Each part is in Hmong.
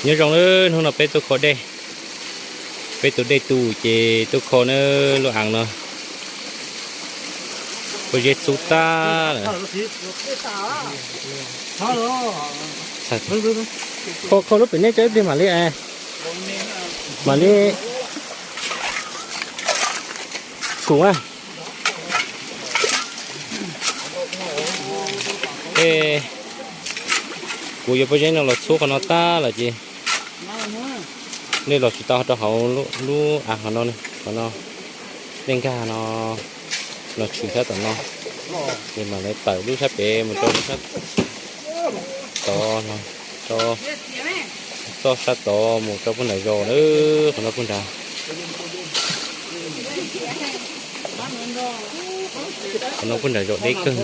Nyob zoo na, hnub no peb tuaj kho dej, peb tus dej tu ces tuaj kho na, lub aav no pob zeb txhub tag lawm. Kho, kho lub pem nej tso ib pliag mam li, mam li tshum na. Kuv yuav pob zeb no los txhub qhov no tag lawm ces nej los tsis tau rau hauv lub av qhov no, qhov no dej nkag no los tshwm sab tom no, ces mam li tawm lub sab pem mus rau lub sab tod, txoj sab tod mus rau puag nram zos na, qhov no puag nrad. Qhov no puag nram zos deb kawg.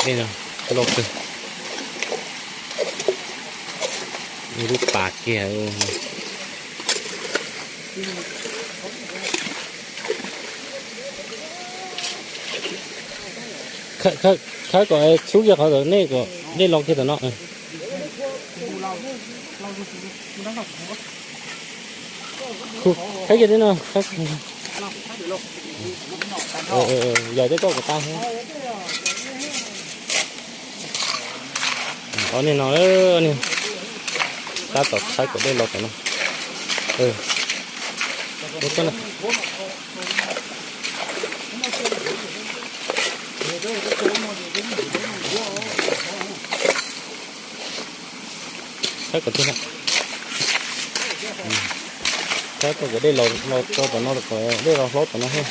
Dej no loj kawg, ib lub pas kiag. Khawb kom txhub kiag qhov tom nej kom dej los kiag tom no. Khawb kiag tej no, yog tej koj kom tas. Ob niag no, tab tom khawb kom dej los tom no. Khawb kom tiag, khawb kom dej los, los rau tom no, kom dej los hlob tom no thiab.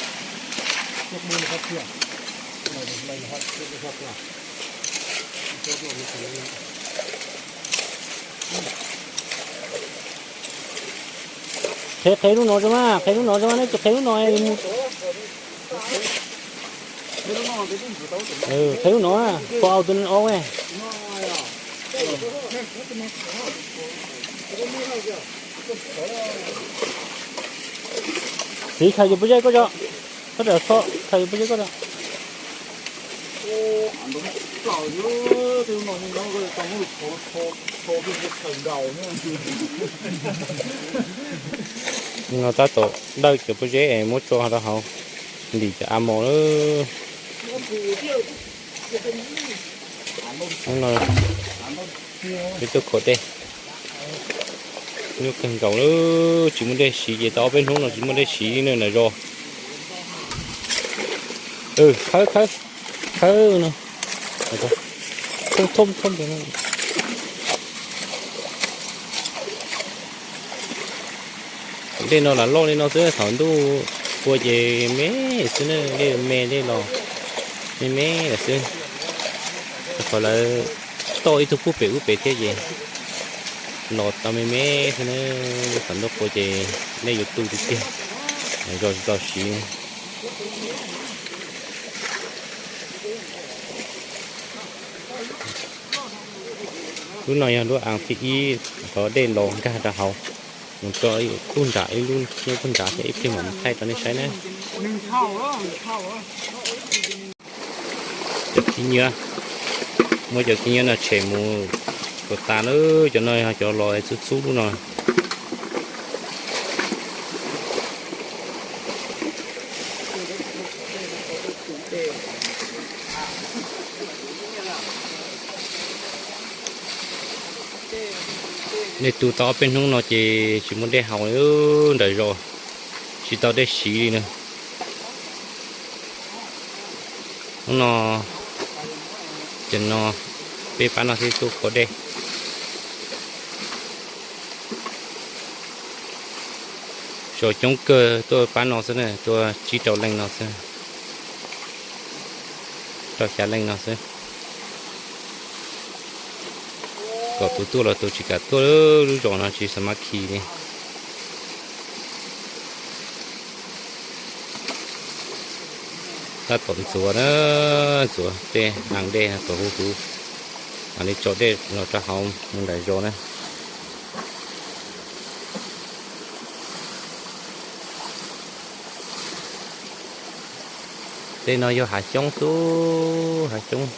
Qheb, qheb lub no tso mas, qheb lub no tso mas, neb tsis qheb lub no mus. Qheb lub no, pom au tus no ob. Txiv, khaws yus pob zeb koj tso. Koj tso, khaws yus pob zeb koj tso. No tab tom dawj cov pob zeb es muab tso rau hauv ntim cov av mos lawm. Hnub no peb tuaj kho dej, nyuaj kawg nkaus lawm, tsis muaj dej siv ces tau ob peb hnub no tsis muaj dej siv li na nram zos. Khawb, khawb, khawb no, thoob thoob thoob. Dej no lam loj li no xwb, thaum ntuj ua ces me xwb na, dej me dej los me me lawm xwb. Qhov lawv toj ib tug pub pem ub pem thiab ces los tau me me xwb na, thaum ntuj ua ces dej yuav tu tiag tiag, zos tsis tau siv. Lub no yog lub aav thib ib, qhov dej los nkag rau hauv, mus tso ib lub nram, ib lub nyob lub nram thiab, ib pliag mam mus thaij rau nej saib na. Cov khib nyiab, muab cov khib nyiab no tshem mus kom tas lawm, cov no yog cov los txhub txhub lub no. Dej tu tau ob peb hnub no ces tsis muaj dej haus li, nram zos tsis tau dej siv li na. Hnub no, ces no peb pab no thiaj tuaj kho dej. Zos coob kawg tuaj pab no xwb na, tuaj tsib rau leej no xwb, rau xya leej no xwb. Kom tus tuaj los tus tsis kam tuaj, lub zos no tsis xa mab khi li. Tab tom ntxuav na, ntxuav tej aav dej no kom huv huv, mam li tso dej los rau hauv mus nram zos na. Tej no yog hav xyoob xwb, hav xyoob,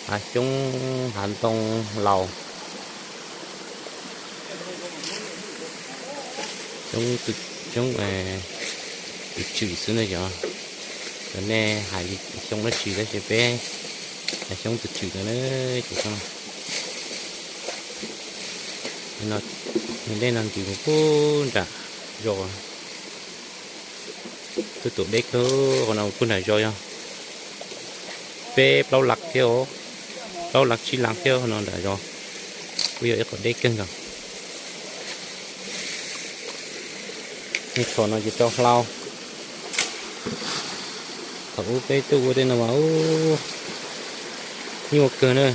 hav xyoob, hav ntoo laus, xyoob, xyoob tus tswm xwb na yog. Cov nej hais li xyoob dab tsi tab sis peb hais xyoob tus tswm no na. Ces dej no ntws mus pub nram zos. Twb tus deb kawg, qhov no pub nram zos yog peb plaub lab thiab, plaub lab tsib lab thiab no nram zos. Kuj yog ib qhov deb kawg nkaus. Nej thaum no ces rau hlau. Thaum ub peb tuaj ua tej no mas ub, nyuaj kawg na.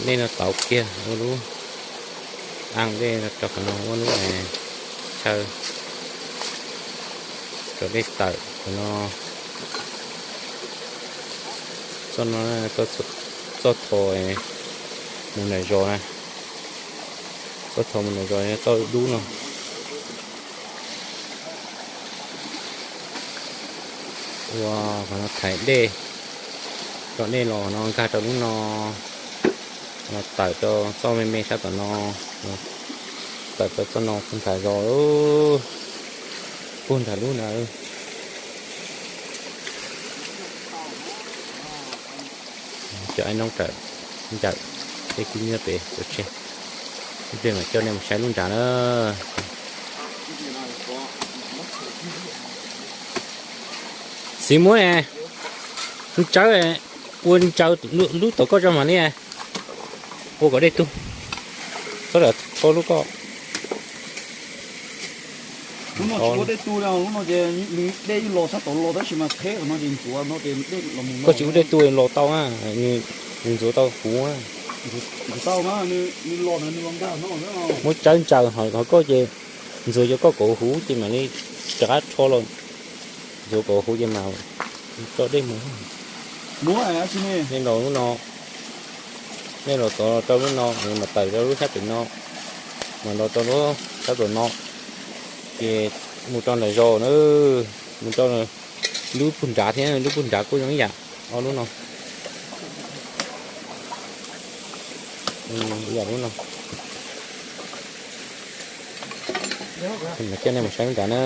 Dej no tauv kiag ua lub, a dej rau qhov no ua lub chaw, rau dej tawm qhov no. Txoj no, txoj tho mus nram zos na, txoj tho mus nram zos txoj dub no. Ua qhov no thaiv dej, rau dej los no nkag rau lub no, tawm rau txoj me me sab tom no, tawm rau txoj no puag nram zos, puag nram lub na. Cov ab noob rawm ncaws, tej kub nyob pem tso tseg. Ib pliag mam coj nej mus saib lub nrad na. Xiv muab ne, ntsaws, ua ntsaws lub tom koj tso mam li, ua kom dej tu, txhob lam tho lub koj. Lub no tsis ua dej tu, lub no ces dej los sab tod los tab sis mas qheb qhov no ces ntxuav no ces dej los mus. Koj tsis ua dej tu los tau na, nws ntxuav tau huv. Ntxuav tau na, nws los na nws los nkag no. Muab tsawb ntsaws ho koj ces ntxuav cov koj kauv huv ces mam li rov qab rho los ntxuav kauv huv ces mam tso dej mus. Muab dej los lub no, dej los tod rau lub no, mam tawm rau lub sab pem no, mam los rau lub sab tom no, ces mus rau nram zos na, mus rau lub puag nrad thiab, lub puag nrad kuj zoo ib yam, ob lub no, ib yam lub no. Coj nej mus saib lub nrad na.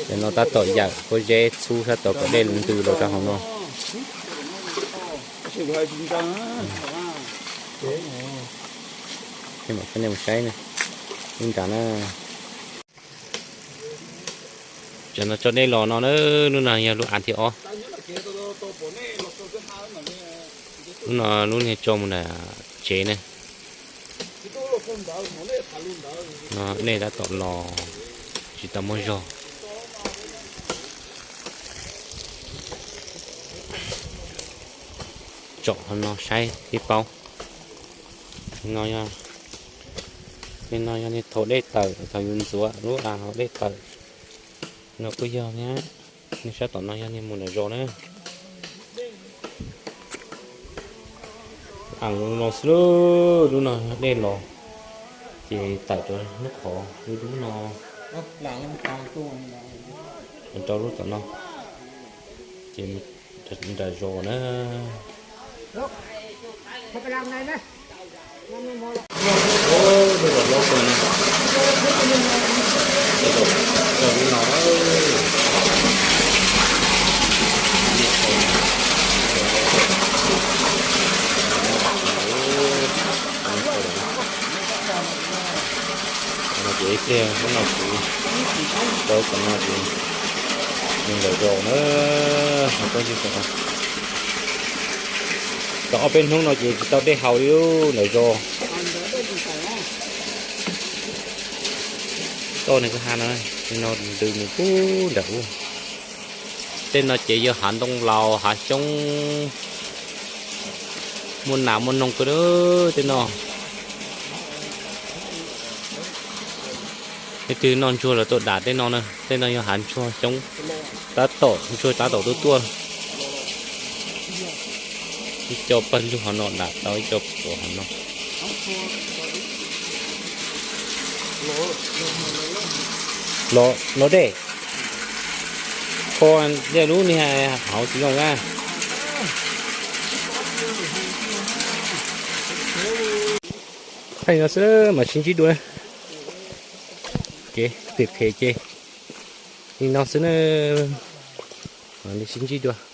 Cov no tab tom yawm pob zeb txhub sab tod kom dej ntws los rau hauv no. Coj nej mus saib lub nrad na. Cov no tso dej los no na, lub no yog lub av thib ob. Lub no lub niag tso mus nram tsev ne. No dej tab tom los tsis tau muaj zog. Tsom qhov no saib thiaj paub. No yog, tej no yog niag thaum dej tawm, thaum yus ntxuav lub av dej tawm. No kuj yog thiab, niag sab tom no yog niag mus nram zos na. Av no xwb, lub no yog dej los ces tawm rau lub qhov lub dub no, rau lub tom no, ces nram zos na. Ces ib pliag hnub no kuv rau tom no ces nws nram zos na, ho koj ywg tau. Tau ob peb hnub no ces tsis tau dej haus li lub nram zos. Toj nws kwj ha no, no ntws mus pub nram ub. Tej no ces yog hav ntoo laus hav xyoob, muaj nas muaj noog kawg tej no. Leej twg noj ntsuag los tuaj dam tej no na, tej no yog hav ntsuag xyoob, tab tom ntsuag tab tom tuaj tuaj. Ib co pawg lug hov no dam tau ib co puav hov no. Los, los dej. Kho dej lub niag hauv tsis zoo na. Thaij no xwb mas sib ntsib dua na. Kev phem phem ces li no xwb na. Mam li sib ntsib dua.